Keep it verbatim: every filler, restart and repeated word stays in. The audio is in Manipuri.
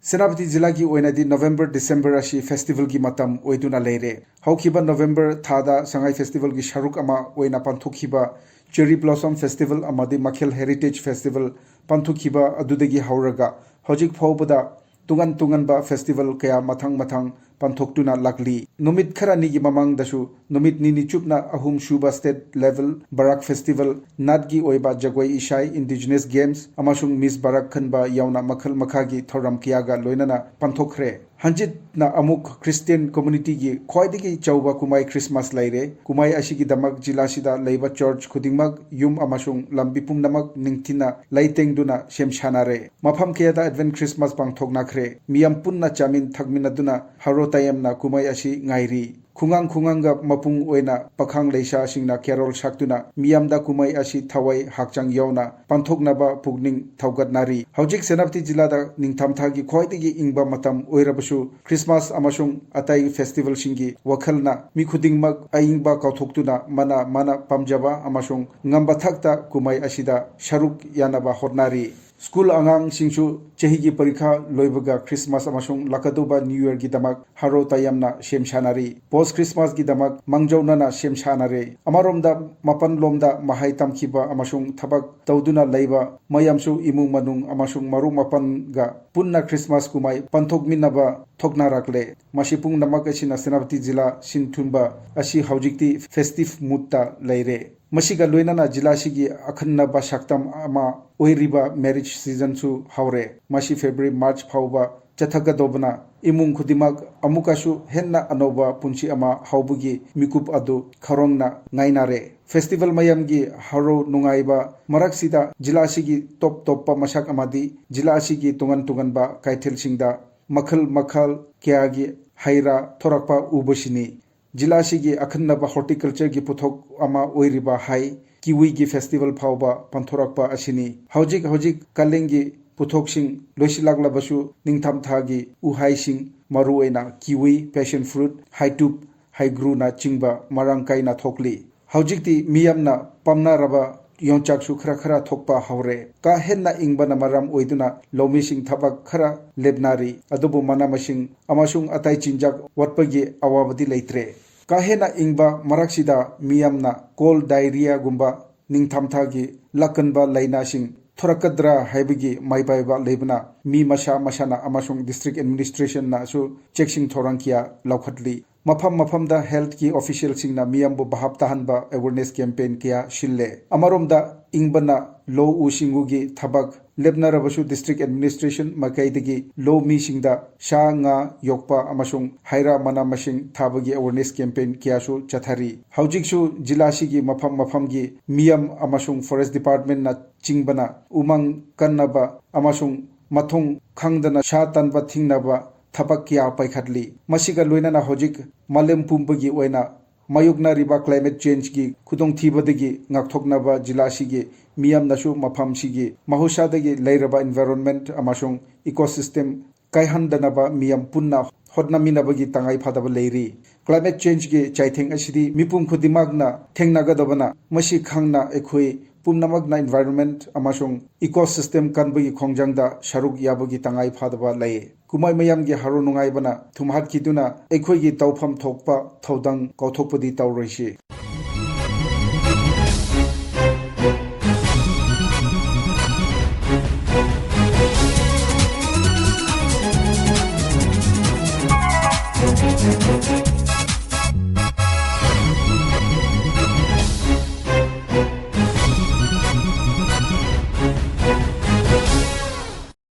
ꯁꯦꯅꯥꯄꯇꯤ ꯖꯤꯂꯥꯒꯤ ꯑꯣꯏꯅꯗꯤ November December ꯑꯁꯤ festivalꯒꯤ ꯃꯇꯝ ꯑꯣꯏꯗꯨꯅ ꯂꯩꯔꯦ꯫ ꯍꯧꯈꯤꯕ November ꯊꯥꯗ ꯁꯉꯥꯏ festivalꯒꯤ ꯁꯔꯨꯛ ꯑꯃ ꯑꯣꯏꯅ ꯄꯥꯡꯊꯣꯛꯈꯤꯕ Cherry Blossom Festival ꯑꯃꯗꯤ ꯃꯈꯦꯜ Heritage Festival ꯄꯥꯡꯊꯣꯛꯈꯤꯕ ꯑꯗꯨꯗꯒꯤ ꯍꯧꯔꯒ ꯍꯧꯖꯤꯛ ꯐꯥꯎꯕꯗ ꯇꯣꯉꯥꯟ ꯇꯣꯉꯥꯟꯕ festival ꯀꯌꯥ ꯃꯊꯪ ꯃꯊꯪ ꯄꯥꯡꯊꯣꯛꯇꯨꯅ ꯂꯥꯛꯂꯤ꯫ ꯅꯨꯃꯤꯠ ꯈꯔꯅꯤꯒꯤ ꯃꯃꯥꯡꯗꯁꯨ ꯅꯨꯃꯤꯠ ꯅꯤꯅꯤ ꯆꯨꯞꯅ ꯑꯍꯨꯝ ꯁꯨꯕ state level ꯕꯔꯥꯛ festival, ꯅꯥꯠꯀꯤ ꯑꯣꯏꯕ ꯖꯒꯣꯏ ꯏꯁꯩ, indigenous games ꯑꯃꯁꯨꯡ Miss ꯕꯔꯥꯛ ꯈꯟꯕ ꯌꯥꯎꯅ ꯃꯈꯜ ꯃꯈꯥꯒꯤ ꯊꯧꯔꯝ ꯀꯌꯥꯒ ꯂꯣꯏꯅꯅ ꯄꯥꯡꯊꯣꯛꯈ꯭ꯔꯦ꯫ ꯍꯟꯖꯤꯠꯅ ꯑꯃꯨꯛ Christian communityꯒꯤ ꯈ꯭ꯋꯥꯏꯗꯒꯤ ꯆꯥꯎꯕ ꯀꯨꯝꯍꯩ Christmas ꯂꯩꯔꯦ꯫ ꯀꯨꯝꯍꯩ ꯑꯁꯤꯒꯤꯗꯃꯛ ꯖꯤꯂꯥꯁꯤꯗ ꯂꯩꯕ church ꯈꯨꯗꯤꯡꯃꯛ ꯌꯨꯝ ꯑꯃꯁꯨꯡ ꯂꯝꯕꯤ ꯄꯨꯝꯅꯃꯛ ꯅꯤꯡꯊꯤꯅ ꯂꯩꯇꯦꯡꯗꯨꯅ ꯁꯦꯝ ꯁꯥꯅꯔꯦ꯫ ꯃꯐꯝ ꯀꯌꯥꯗ Advent Christmas ꯄꯥꯡꯊꯣꯛꯅꯈ꯭ꯔꯦ꯫ ꯃꯤꯌꯥꯝ ꯄꯨꯟꯅ ꯆꯥꯃꯤꯟ ꯊꯛꯃꯤꯟꯅꯗꯨꯅ ꯍꯔꯥꯎ ꯇꯌꯥꯝꯅ ꯀꯨꯝꯍꯩ ꯑꯁꯤ ꯉꯥꯏꯔꯤ꯫ ꯈꯨꯡꯒꯪ ꯈꯨꯡꯒꯪꯒ ꯃꯄꯨꯡ ꯑꯣꯏꯅ ꯄꯥꯈꯪ ꯂꯩꯁꯥꯁꯤꯡꯅ carol ꯁꯛꯇꯨꯅ ꯃꯤꯌꯥꯝꯗ ꯀꯨꯝꯍꯩ ꯑꯁꯤ ꯊꯋꯥꯏ ꯍꯛꯆꯥꯡ ꯌꯥꯎꯅ ꯄꯥꯡꯊꯣꯛꯅꯕ ꯄꯨꯛꯅꯤꯡ ꯊꯧꯒꯠꯅꯔꯤ꯫ ꯍꯧꯖꯤꯛ ꯁꯦꯅꯥꯄꯇꯤ ꯖꯤꯂꯥꯗ ꯅꯤꯡꯊꯝꯊꯥꯒꯤ ꯈ꯭ꯋꯥꯏꯗꯒꯤ ꯏꯪꯕ ꯃꯇꯝ ꯑꯣꯏꯔꯕꯁꯨ Christmas ꯑꯃꯁꯨꯡ ꯑꯇꯩ festivalꯁꯤꯡꯒꯤ ꯋꯥꯈꯜꯅ ꯃꯤ ꯈꯨꯗꯤꯡꯃꯛ ꯑꯏꯪꯕ ꯀꯥꯎꯊꯣꯛꯇꯨꯅ ꯃꯅ ꯃꯅ ꯄꯥꯝꯖꯕ ꯑꯃꯁꯨꯡ ꯉꯝꯕ ꯊꯥꯛꯇ ꯀꯨꯝꯍꯩ ꯑꯁꯤꯗ ꯁꯔꯨꯛ ꯌꯥꯅꯕ ꯍꯣꯠꯅꯔꯤ꯫ ꯁ꯭ꯀꯨꯜ ꯑꯉꯥꯡꯁꯤꯡꯁꯨ ꯆꯍꯤꯒꯤ ꯄꯔꯤꯈꯥ ꯂꯣꯏꯕꯒ Christmas ꯑꯃꯁꯨꯡ ꯂꯥꯛꯀꯗꯧꯕ New Yearꯒꯤꯗꯃꯛ ꯍꯔꯥꯎ ꯇꯌꯥꯝꯅ ꯁꯦꯝ ꯁꯥꯅꯔꯤ꯫ Post Christmasꯒꯤꯗꯃꯛ ꯃꯥꯡꯖꯧꯅꯅ ꯁꯦꯝ ꯁꯥꯅꯔꯦ꯫ ꯑꯃꯔꯣꯝꯗ ꯃꯄꯥꯟꯂꯣꯝꯗ ꯃꯍꯩ ꯇꯝꯈꯤꯕ ꯑꯃꯁꯨꯡ ꯊꯕꯛ ꯇꯧꯗꯨꯅ ꯂꯩꯕ ꯃꯌꯥꯝꯁꯨ ꯏꯃꯨꯡ ꯃꯅꯨꯡ ꯑꯃꯁꯨꯡ ꯃꯔꯨꯞ ꯃꯄꯥꯡꯒ ꯄꯨꯟꯅ Christmas ꯀꯨꯝꯍꯩ ꯄꯥꯡꯊꯣꯛꯃꯤꯟꯅꯕ ꯊꯣꯛꯅꯔꯛꯂꯦ꯫ ꯃꯁꯤ ꯄꯨꯝꯅꯃꯛ ꯑꯁꯤꯅ ꯁꯦꯅꯥꯄꯇꯤ ꯖꯤꯂꯥ ꯁꯤꯟ ꯊꯨꯡꯕ ꯑꯁꯤ ꯍꯧꯖꯤꯛꯇꯤ festive moodꯇ ꯂꯩꯔꯦ꯫ ꯃꯁꯤꯒ ꯂꯣꯏꯅꯅ ꯖꯤꯂꯥꯁꯤꯒꯤ ꯑꯈꯟꯅꯕ ꯁꯛꯇꯝ ꯑꯃ ꯑꯣꯏꯔꯤꯕ marriage seasonꯁꯨ ꯍꯧꯔꯦ꯫ ꯃꯁꯤ February March ꯐꯥꯎꯕ ꯆꯠꯊꯒꯗꯧꯕꯅ ꯏꯃꯨꯡ ꯈꯨꯗꯤꯡꯃꯛ ꯑꯃꯨꯛꯀꯁꯨ ꯍꯦꯟꯅ ꯑꯅꯧꯕ ꯄꯨꯟꯁꯤ ꯑꯃ ꯍꯧꯕꯒꯤ ꯃꯤꯀꯨꯞ ꯑꯗꯨ ꯈꯧꯔꯥꯡꯅ ꯉꯥꯏꯅꯔꯦ꯫ Festival ꯃꯌꯥꯝꯒꯤ ꯍꯔꯥꯎ ꯅꯨꯡꯉꯥꯏꯕ ꯃꯔꯛꯁꯤꯗ ꯖꯤꯂꯥꯁꯤꯒꯤ ꯇꯣꯞ ꯇꯣꯞꯄ ꯃꯁꯛ ꯑꯃꯗꯤ ꯖꯤꯂꯥꯁꯤꯒꯤ ꯇꯣꯉꯥꯟ ꯇꯣꯉꯥꯟꯕ ꯀꯩꯊꯦꯜꯁꯤꯡꯗ ꯃꯈꯜ ꯃꯈꯜ ꯀꯌꯥꯒꯤ ꯍꯩ ꯔꯥ ꯊꯣꯔꯛꯄ ꯎꯕꯁꯤꯅꯤ꯫ ꯖꯤꯂꯥꯁꯤꯒꯤ ꯑꯈꯟꯅꯕ horticultureꯒꯤ ꯄꯣꯠꯊꯣꯛ ꯑꯃ ꯑꯣꯏꯔꯤꯕ ꯍꯩ ꯀꯤꯋꯤꯒꯤ festival ꯐꯥꯎꯕ ꯄꯥꯡꯊꯣꯔꯛꯄ ꯑꯁꯤꯅꯤ꯫ ꯍꯧꯖꯤꯛ ꯍꯧꯖꯤꯛ ꯀꯥꯂꯦꯟꯒꯤ ꯄꯣꯠꯊꯣꯛꯁꯤꯡ ꯂꯣꯏꯁꯤꯜꯂꯛꯂꯕꯁꯨ ꯅꯤꯡꯊꯝꯊꯥꯒꯤ ꯎꯍꯩꯁꯤꯡ, ꯃꯔꯨꯑꯣꯏꯅ ꯀꯤꯋꯤ, passion fruit, ꯍꯩꯇꯨꯞ, ꯍꯩꯒ꯭ꯔꯨꯅꯆꯤꯡꯕ ꯃꯔꯥꯡ ꯀꯥꯏꯅ ꯊꯣꯛꯂꯤ꯫ ꯍꯧꯖꯤꯛꯇꯤ ꯃꯤꯌꯥꯝꯅ ꯄꯥꯝꯅꯔꯕ ꯌꯣꯡꯆꯥꯛꯁꯨ ꯈꯔ ꯈꯔ ꯊꯣꯛꯄ ꯍꯧꯔꯦ꯫ ꯀꯥ ꯍꯦꯟꯅ ꯏꯪꯕꯅ ꯃꯔꯝ ꯑꯣꯏꯗꯨꯅ ꯂꯧꯃꯤꯁꯤꯡ ꯊꯕꯛ ꯈꯔ ꯂꯦꯞꯅꯔꯤ, ꯑꯗꯨꯕꯨ ꯃꯅꯥ ꯃꯁꯤꯡ ꯑꯃꯁꯨꯡ ꯑꯇꯩ ꯆꯤꯟꯖꯥꯛ ꯋꯥꯠꯄꯒꯤ ꯑꯋꯥꯕꯗꯤ ꯂꯩꯇ꯭ꯔꯦ꯫ ꯀꯥ ꯍꯦꯟꯅ ꯏꯪꯕ ꯃꯔꯛꯁꯤꯗ ꯃꯤꯌꯥꯝꯅ ꯀꯣꯜ ꯗꯥꯏꯔꯤꯌꯥꯒꯨꯝꯕ ꯅꯤꯡꯊꯝꯊꯥꯒꯤ ꯂꯥꯛꯀꯟꯕ ꯂꯥꯏꯅꯥꯁꯤꯡ ꯊꯣꯔꯛꯀꯗ꯭ꯔꯥ ꯍꯥꯏꯕꯒꯤ ꯃꯥꯏꯄꯥꯏꯕ ꯂꯩꯕꯅ ꯃꯤ ꯃꯁꯥ ꯃꯁꯥꯅ ꯑꯃꯁꯨꯡ district administration ꯅꯁꯨ ꯆꯦꯛꯁꯤꯟ ꯊꯧꯔꯥꯡ ꯀꯌꯥ ꯂꯧꯈꯠꯂꯤ꯫ ꯃꯐꯝ ꯃꯐꯝꯗ health ꯀꯤ official ꯁꯤꯡꯅ ꯃꯤꯌꯥꯝꯕꯨ ꯚꯥꯞ ꯇꯥꯍꯟꯕ awareness campaign ꯀꯌꯥ ꯁꯤꯜꯂꯦ꯫ ꯑꯃꯔꯣꯝꯗ ꯏꯪꯕꯅ ꯂꯧꯎ ꯁꯤꯡꯎꯒꯤ ꯊꯕꯛ ꯂꯦꯞꯅꯔꯕꯁꯨ district administration ꯃꯥꯏꯀꯩꯗꯒꯤ ꯂꯧꯃꯤꯁꯤꯡꯗ ꯁꯥ ꯉꯥ ꯌꯣꯛꯄ ꯑꯃꯁꯨꯡ ꯍꯩ ꯔꯥ ꯃꯅꯥ ꯃꯁꯤꯡ ꯊꯥꯕꯒꯤ awareness campaign ꯀꯌꯥꯁꯨ ꯆꯠꯊꯔꯤ꯫ ꯍꯧꯖꯤꯛꯁꯨ ꯖꯤꯂꯥꯁꯤꯒꯤ ꯃꯐꯝ ꯃꯐꯝꯒꯤ ꯃꯤꯌꯥꯝ ꯑꯃꯁꯨꯡ forest department ꯅ ꯆꯤꯡꯕꯅ ꯎꯃꯪ ꯀꯟꯅꯕ ꯑꯃꯁꯨꯡ ꯃꯊꯣꯡ ꯈꯪꯗꯅ ꯁꯥ ꯇꯥꯟꯕ ꯊꯤꯡꯅꯕ ꯊꯕꯛ ꯀꯌꯥ ꯄꯥꯏꯈꯠꯂꯤ꯫ ꯃꯁꯤꯒ ꯂꯣꯏꯅꯅ ꯍꯧꯖꯤꯛ ꯃꯥꯂꯦꯝ ꯄꯨꯝꯕꯒꯤ ꯑꯣꯏꯅ ꯃꯥꯌꯣꯛꯅꯔꯤꯕ climate change ꯀꯤ ꯈꯨꯗꯣꯡꯊꯤꯕꯗꯒꯤ ꯉꯥꯛꯊꯣꯛꯅꯕ ꯖꯤꯂꯥꯁꯤꯒꯤ ꯃꯤꯌꯥꯝꯅꯁꯨ ꯃꯐꯝꯁꯤꯒꯤ ꯃꯍꯧꯁꯥꯗꯒꯤ ꯂꯩꯔꯕ environment ꯑꯃꯁꯨꯡ ecosystem ꯀꯥꯏꯍꯟꯗꯅꯕ ꯃꯤꯌꯥꯝ ꯄꯨꯟꯅ ꯍꯣꯠꯅꯃꯤꯟꯅꯕꯒꯤ ꯇꯉꯥꯏ ꯐꯗꯕ ꯂꯩꯔꯤ꯫ Climate change ꯀꯤ ꯆꯩꯊꯦꯡ ꯑꯁꯤꯗꯤ ꯃꯤꯄꯨꯝ ꯈꯨꯗꯤꯡꯃꯛꯅ ꯊꯦꯡꯅꯒꯗꯕꯅ, ꯃꯁꯤ ꯈꯪꯅ ꯑꯩꯈꯣꯏ ꯄꯨꯝꯅꯃꯛꯅ environment ꯑꯃꯁꯨꯡ ecosystem ꯀꯟꯕꯒꯤ ꯈꯣꯡꯖꯪꯗ ꯁꯔꯨꯛ ꯌꯥꯕꯒꯤ ꯇꯉꯥꯏ ꯐꯗꯕ ꯂꯩ꯫ ꯀꯨꯝꯍꯩ ꯃꯌꯥꯝꯒꯤ ꯍꯔꯥꯎ ꯅꯨꯡꯉꯥꯏꯕꯅ ꯊꯨꯝꯍꯠꯈꯤꯗꯨꯅ ꯑꯩꯈꯣꯏꯒꯤ ꯇꯧꯐꯝ ꯊꯣꯛꯄ ꯊꯧꯗꯥꯡ ꯀꯥꯎꯊꯣꯛꯄꯗꯤ ꯇꯧꯔꯣꯏꯁꯤ꯫